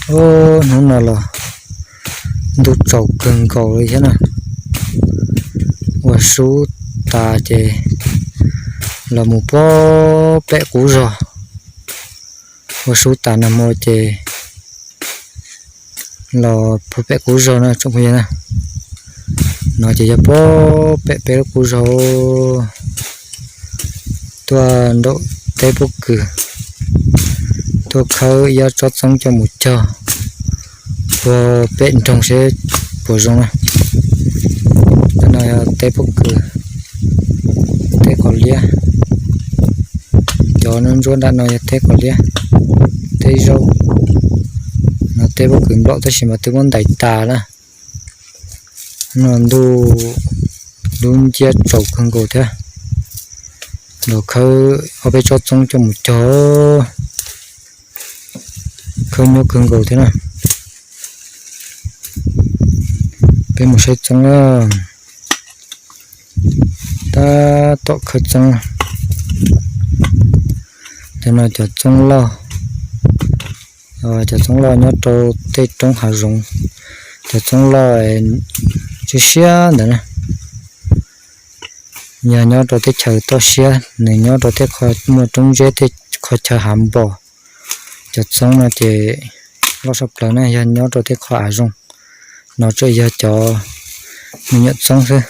Hnub no los ntuj tsaus kawg nkaus li thiab na. Ua sub tas ces los mus puag pem qub zog. Ua sub tas nag hmo ces los puag pem qub zog na tsoom phooj ywg na. No ces yog puag pem peb lub qub zog, tuaj nraum teb pob kws, tuaj khawb ib ob tsob txoob coj mus cog puag pem nroog seb puas zoo na. Ntawm no yog teb pob kws, teb qos liab. Cov ntsuab nram no yog teb qos liab, teb zaub. No teb pob kws nplaum tab sis mas twb muab ntais tas na. No ntuj lub nciab tsaus kawg nkaus thiab, los khawb ob peb tsob txoob coj mus cog, khawb nyuaj kawg nkaus thiab na. Peb mus saib txoob na. Tab tom khawb txoob. Cov no cov txoob loj, cov txoob loj nyob rau tej roob hav zoov, cov txoob loj siab siab ntawd na. Yog nyob rau teb chaws toj siab, nws nyob rau tej qho muaj roob zeb, tej qho chaw hav npos. Cov txoob no ces loj tshaj plaws na, yog nyob rau tej qho hav zoov. No tsuas yog cov me nyuam txoob xwb.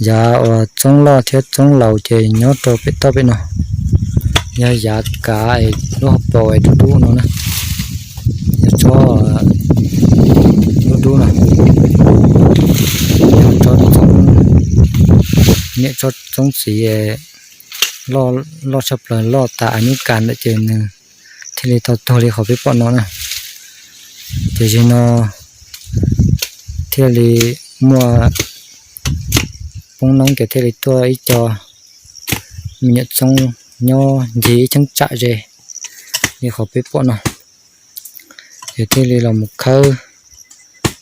Yav uas txoob loj thiab txoob laus ces nyob rau pem toj pem no. Yog yav kav es lub hauv paus es dub dub no na, yog tsob dub dub no, yog tsob txoob, niam tsob txoob txiv loj tshaj plaws, loj tas av nyuj kas ntawd ces nws thiaj li tau tuag li qhov peb pom no na. Ces zaum no thiaj li muaj poob noob ces thiaj li tuaj ib co me nyuam txoob nyob ncig ib cheeb tsam ze li qhov peb pom no. Ces thiaj li los mus khawb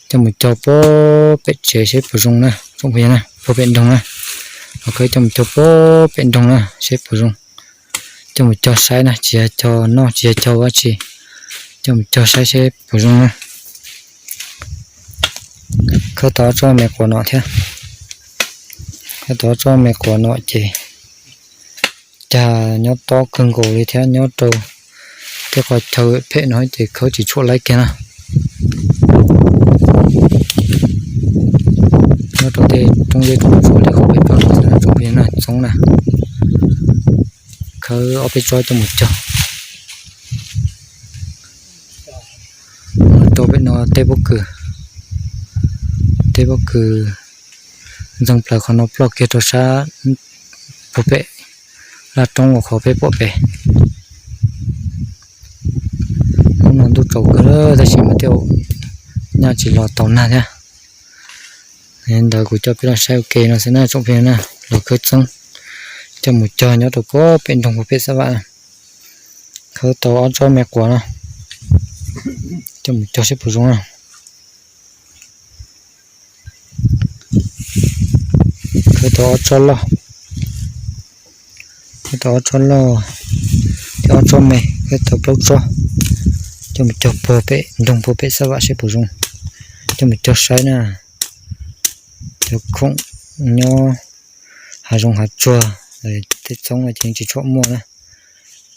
coj mus cog puag pem tsev seb puas zoo na, tsoom phooj ywg na, puag pem nroog na. Los khawb coj mus cog puag pem nroog na seb puas zoo. Coj mus cog saib na, tsis yog cog noj tsis yog cog ua dab tsi, coj mus cog saib seb puas zoo na. Khawb tau ob tsob me quav no thiab, khawb tau ob tsob me quav no ces cag nyob tob kawg nkaus li thiab, nyob rau tej qhov chaw phem no ces khawb tsis tshuam laib kiag na. Nyob rau tej roob zeb roob tsuas li qhov peb pom no xwb na tsoom phooj ywg na, txoob na. Khawb ob peb tsob coj mus cog. Rau pem no teb pob kws, teb pob kws ntxeev plaws qhov no ploj kiag rau sab puag pem laj roob uas qhov peb pom pem. Hnub no ntuj tsaus kawg tab sis mas tej zaum nyaj tsis los tau nag thiab. Li ntawd kuv coj peb los saib ua ke no xwb na tsoom phooj ywg na, los khawb txoob coj mus cog nyob rau puag pem nroog puag pem xab vam na. Khawb tau ob tsob me quav no, coj mus cog seb puas zoo na. Khawb tau ob tsob loj, khawb tau ob tsob loj thiab ob tsob me, khawb tau plaub tsob. Coj mus cog puag pem nroog puag pem xab vam seb puas zoo. Coj mus cog saib na. Cov khoom nyob hav zoov hav tsuag, tej txoob no ces tsis tshua muaj na.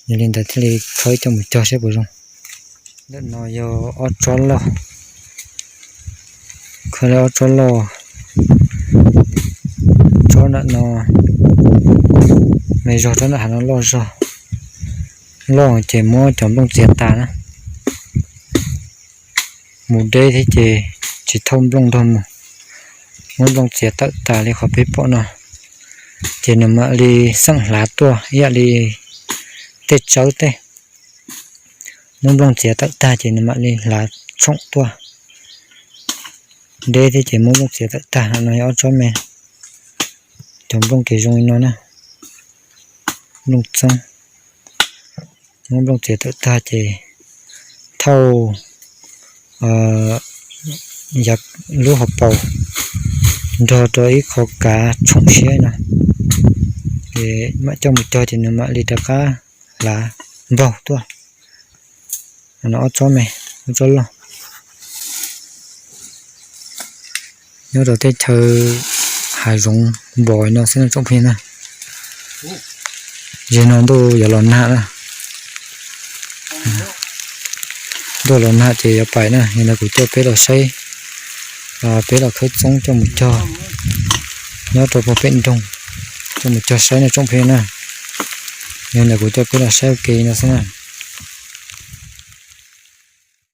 Yog li ntawd thiaj li khawb coj mus cog seb puas zoo. Ntawm no yog ob tsob loj, khawb li ob tsob loj. Tsob nram no me zog, tsob nram hav no loj zog, loj ces muab cov nplooj txiav tas na. Mus deb thiab ces tsis thauj nplooj nrog mus, muab nplooj txiav tawm tas li qhov peb pom no, ces nws mam li xeem hlav tuaj ib yam li tej tsawb tej. Muab nplooj txiav tawm tag ces nws mam li hlav tshoom tuaj. Deb thiab ces muab nplooj txiav tawm tag. No yog ob tsob me, cov nplooj ces zoo li no na, nplooj txoob. Muab nplooj txiav tawm tag ces thauj yav lub hauv paus nrog rau ib qho kav tshoom siab no, es mam coj mus cog ces nws mam li rov qab hlav npaug tuaj. No ob tsob me, ob tsob loj. Nyob rau teb chaws hav zoov npos no xwb no tsoom phooj ywg na. Zaum no ntuj yuav los nag na. Ntuj los nag ces yuav pais na, yog li kuv coj peb los saib, peb los khawb txoob coj mus cog nyob rau puag pem nroog, coj mus cog saib no tsoom phooj ywg na. Yog li kuv coj peb los saib ua ke no xwb na.